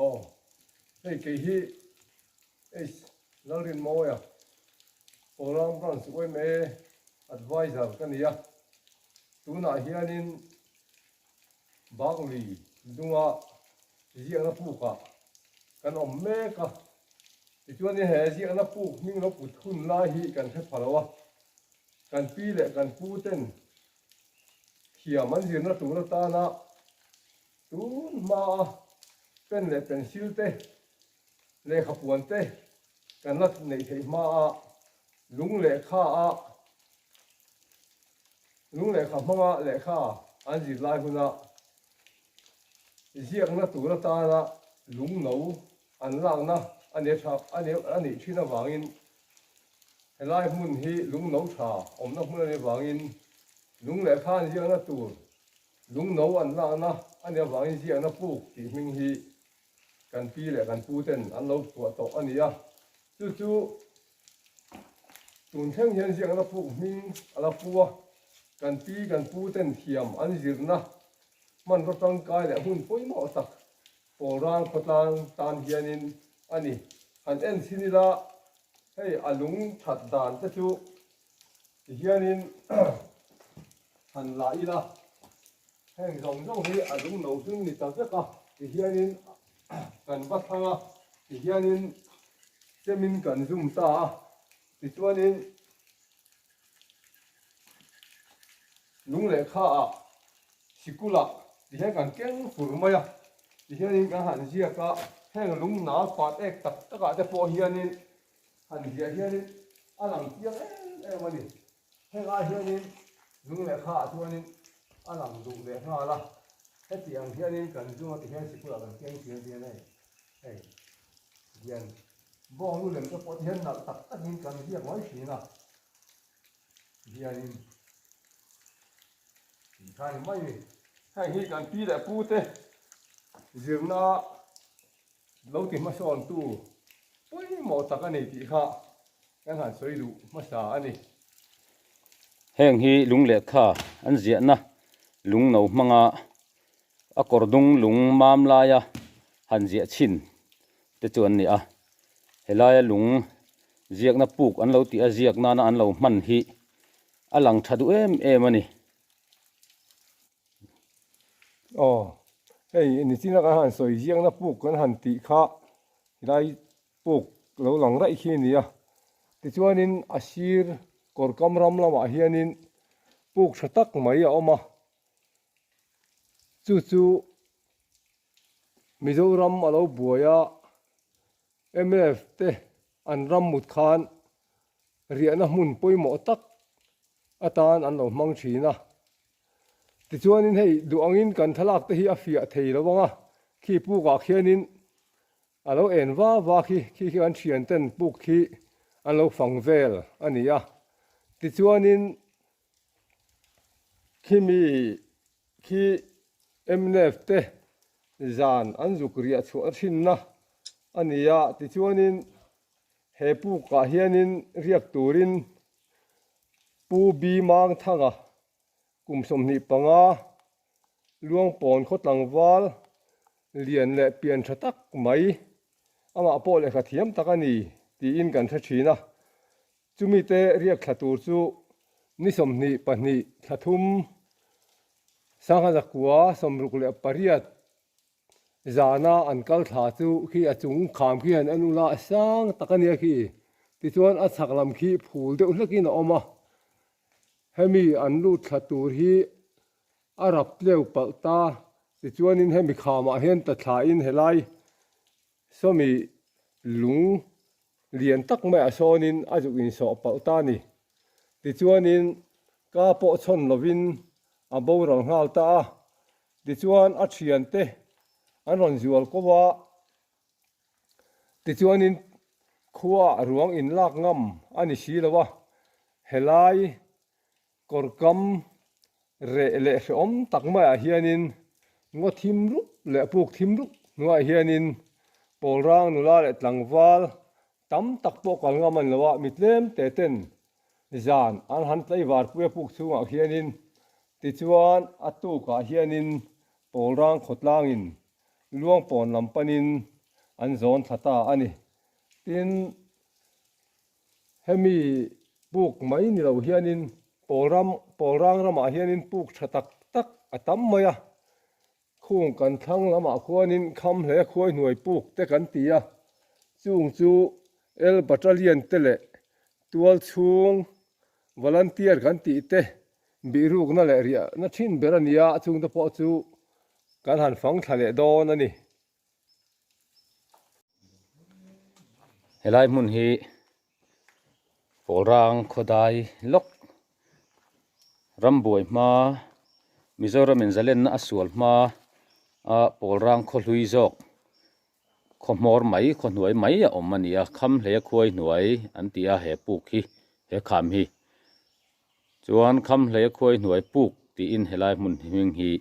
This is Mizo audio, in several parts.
Aw, hei kei hi H Lalrinmawia, Pawlrang Branch yma Adviser ka ni a, tunah hianin Baklui dunga ziakna pukah kan awm mek a, tichuanin he ziakna puk hming lo put hun lai hi kan hre pha lo a, kan pi leh kan pu ten thiam an zirna tur atana tun hmaa pen leh pencil te, lehkha puan te kan la neih theih hmaa lung lehkha a lung lehkha hmanga lehkha an zir lai huna ziakna tur atana lung no an lakna a nia tha a nih thin avangin helai hmun hi lung no tha awmna hmun a nih avangin lung lehkha an ziakna tur lung no an lakna a nih avangin ziakna puk tih hming hi Kan pi leh kan pu ten an lo phuah tawh a ni a, chu chu tun thleng hian ziakna puk hming a la pu a, kan pi kan pu ten thiam an zirna hmanraw tangkai leh hun pawimawh tak Pawlrang khawtlang tan hianin a ni. Han en chhin ila hei a lung that dan te chu ti hianin han la ila. Heng zawng zawng hi a lung no hming ni ta vek a, ti hianin kan va thlang a, ti hianin chemin kan zum ta a, tichuanin lung lehkha ah sikulah ti hian kan keng fur mai a, ti hianin kan han ziak a, heng lung nal pat ek tak tak ah te pawh hianin han ziah hianin a lang chiang em em a ni. Heng ai hianin lung lehkha ah chuanin a lang duh leh nghal a, heti ang hianin kan zung a ti hian sikul ah kan keng thin a ti hian hei hei hian bawng lu lem te pawh ti hian nalh tak takin kan ziak mai thin a ti hianin tih kha ni mai heng hi kan pi leh pu te zirna lo ti hmasawn tu pawimawh tak a ni tih kha Kan han sawi duh hmasa a ni. Heng hi lung lehkha an ziahna lung no hmanga a kawr dung lung mam laia han ziah chhin te chu an ni a. Helaia lung ziakna puk an lo tih a ziak nana an lo hman hi a lang tha duh em em a ni. Aw, hei nichina kan han sawi ziakna puk kan han tih kha helai Puk lo lang raih khi a ni a, tichuanin a sir kawr kam ram lamah hianin puk tha tak mai a awm a, chu chu Mizoram a lo buai a, mnf te an ram mut khan riahna hmun pawimawh tak atan an lo hmang thin a, tichuanin hei duh angin kan thlalak te hi a fiah thei lo ang a, khi pukah khianin A lo en va va khi, khi khi an thian ten puk khi an lo fang vel a ni a. Tichuanin khimi khi mnf te zan an zuk riah chhuah thinna a ni a. Tichuanin he pukah hianin riak turin Pu B Mangthanga Kum 25 Luangpawn khaw tlangval lian leh pian tha tak mai, amah pawh lehkha thiam tak a ni tiin kan hre thin a. Chumi te riak thla tur chu ni 22 thla thum sangha zakua 68 zana an kal thla chu khi a chung kham khi han en ula sang tak a nia khi tichuan a chhak lam khi phul deuh hlekin a awm a. Hemi an lut thla tur hi a rap tleu palh ta, tichuanin hemi khamah hian ta thlain helai sawmi lung lian tak maiah sawnin a zuk insawh palh ta a ni. Tichuanin ka pawh chhawn lovin a boral nghal ta a, tichuan a thiante an rawn zual ko a, Tichuanin khua ruang inlak ngam a ni si lo a, helai kawrkam reh leh hrehawm tak maiah hianin ngaw thim rup leh puk thim rup hnuaiah hianin Pawlrang nula leh tlangval tam tak pawh kal ngam a ni lo a, mi tlem te ten zan an han tlaivar pui a puk chhungah hianin tichuan a tukah hianin Pawlrang khawtlangin Luangpawn lam panin. an zawn thla ta a ni. Tin, hemi puk mai ni lo hianin Pawlram Pawlrang ramah hianin puk tha tak tak a tam mai a, khung kan thlang lamah khuanin kham hle khuai hnuai puk te kan ti a, chung chu El Battalion te leh tual chhung Volunteer kan tih te bihrukna leh riahna thin ber a ni a, chungte pawh chu kan han fang thla leh dawn a ni. Helai hmun hi Pawlrang khawdai lawk rambuai hma Mizoram in zalenna a sual hma a Pawlrang khaw hlui zawk khaw hmawr mai khaw hnuai mai a awm a ni a kham hle khuai hnuai an ti a he puk hi he kham hi chuan kham hle khuai hnuai puk tiin helai hmun hming hi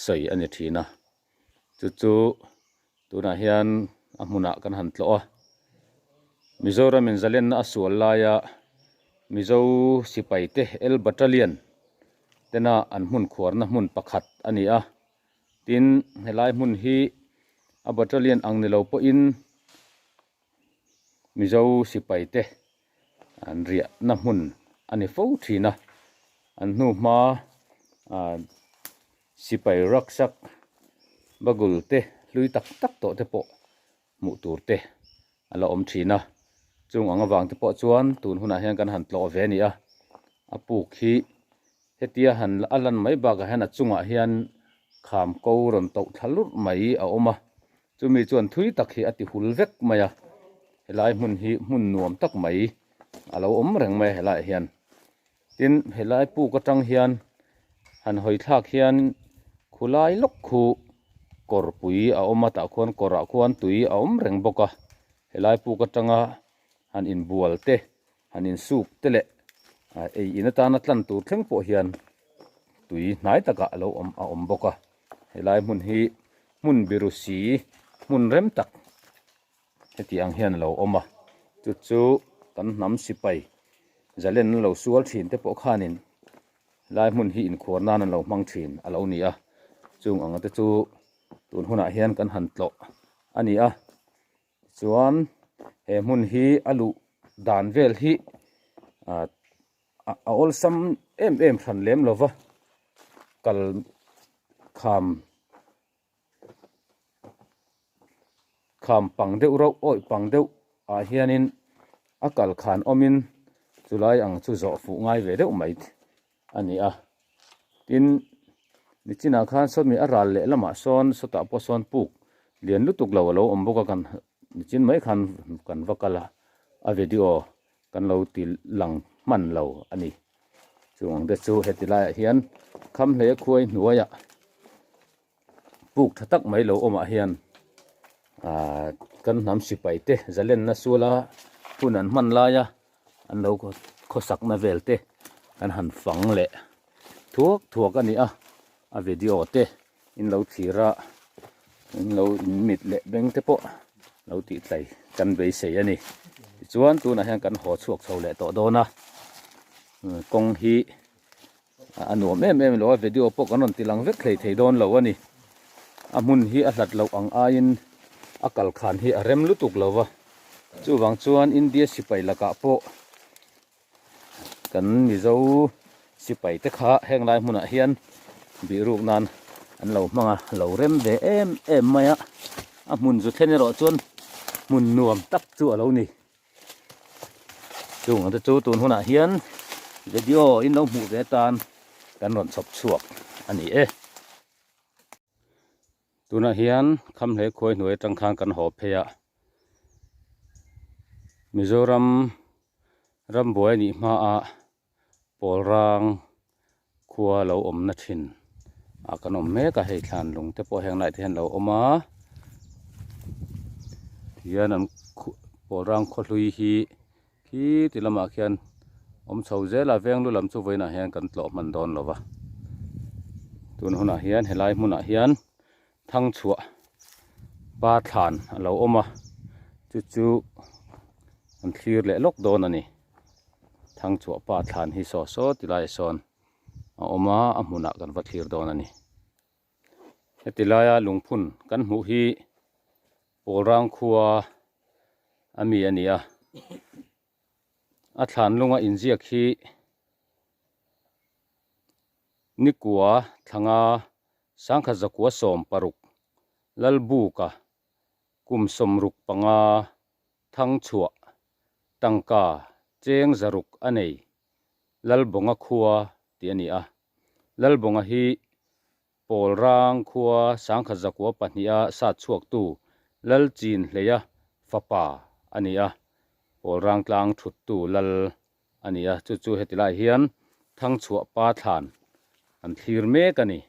sawi a ni thin a. Chu chu tunah hian a hmunah kan han tlawh a, Mizoramin zalenna a sual laia Mizo sipaite L Battalion tena an hmun khuarna hmun pakhat a ni a, tin helai hmun hi a battalion ang ni lo pawhin Mizo sipaite an riahna hmun a ni fo thin a, an hnu hma ah sipai rucksack bagul te hlui tak tak tawh te pawh hmuh tur te a la awm thin a, chung ang avang te pawh chuan tun hunah hian kan han tlawh ve a ni a, a puk hi hetia han a lan mai bakah hian a chungah hian kham ko rawn toh thla lurh mai a awm a. Chumi chuan thui tak hi a ti hul vek mai a, helai hmun hi hmun nuam tak mai a lo awm reng mai a helaiah hian. Tin, helai puk atang hian han hawi thlak hian khulai lawk khu kawrpui a awm a, tah khuan kawrah khuan tui a awm reng bawk a, helai puk atanga han inbual te, han insuk te leh ei in atana tlan tur thleng pawh hian tui hnai takah a lo awm a awm bawk a. Helai hmun hi hmun biru si hmun rem tak heti ang hian a lo awm a, chu chu kan hnam sipai zalen an lo sual thin te pawh khanin helai hmun hi inkhuar nan an lo hmang thin a lo ni a, chung ang te chu tun hunah hian kan han tlawh a ni a, chuan he hmun hi a luh dan vel hi ah a awlsam em em hran lem lo va kal kham kham pang deuh reuh awih pang deuh ah hianin a kal khan awmin chulai ang chu zawh fuh ngai ve deuh mai a ni a tin nichinah khan sawmi a ral leh lamah sawn sawtah pawh sawn puk lian lutuk lo a lo awm bawk a kan nichin mai khan kan va kal a a video kan lo ti lang hman lo a ni. Chung ang te chu heti laiah hian kham hle khuai hnuaiah puk tha tak mai lo awmah hian ahh kan hnam sipai te zalenna suala hun an hman laia an lo khawsakna vel te kan han fang leh thuak thuak a ni a, a video te in lo thlir a in lo in mit leh beng te pawh lo tih tlai kan beisei a ni tichuan tunah hian kan haw chhuak chho leh tawh dawn a kawng hi a nuam em em lo a video pawh kan rawn ti lang vek thei thei dawn lo a ni a hmun hi a hlat loh ang aiin a kal khan hi a rem lutuk lo va chuvang chuan India sipai lakah pawh Kan Mizo sipai te kha heng lai hmunah hian bihruk nan an lo hmang a, lo rem ve em em mai a, a hmun zu thlen erawh chuan hmun nuam tak chu a lo ni. Chung ang te chu tun hunah hian video in lo hmuh ve atan kan rawn chhawp chhuak a ni e. Tunah hian Khamhle khuai hnuai atang khan kan haw phei a, Mizoram rambuai nih hmaah Pawlrang khua lo awmna thin ah kan awm mek a, hei thlan lung te pawh heng laiah te hian a lo awm a, tihian an Pawlrang khawhlui hi Khi ti lamah khian awm chho zel a, veng lu lam chu vawiinah hian kan tlawh hman dawn lo va. Tun hunah hian helai hmunah hian thangchhuah pa thlan a lo awm a, chu chu an thlir leh lawk dawn a ni. Thangchhuah pa thlan hi saw saw ti laiah sawn a awm a, a hmunah kan va thlir dawn a ni. Heti laia lungphun kan hmuh hi. Pawlrang khua a mi a ni a, a thlan lunga inziak hi Nikua thlanga sangkhat zakua 60 Lalbuka kum 65 thangchhuah tangka cheng 600 a nei Lalbawnga khua tih a ni a, Lalbawnga hi Pawlrang khua 1902-a sat chhuaktu Lalchinhleia fapa a ni a, Pawlrang tlang thuttu lal a ni a, chu chu heti lai hian Thangchhuah pa thlan an thlir mek a ni.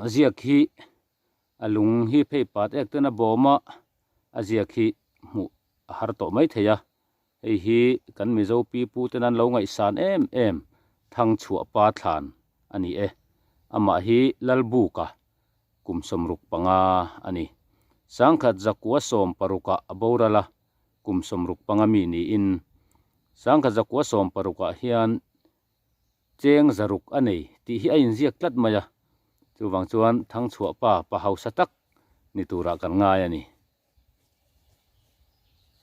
A ziak hi a lung hi phei pat ek ten a bawm a, a ziak hi hmuh a har tawh mai thei a, Hei hi kan Mizo pipu ten an lo ngaihsan em em Thangchhuah pa thlan a ni e. Amah hi Lalbuka kum 65 a ni. 1960 ah a boral a, kum 65 mi niin 1960 ah hian cheng 600 a nei tih hi a inziak tlat mai a. Chuvang chuan Thangchhuah pa pa hausa tak ni turah kan ngai a ni.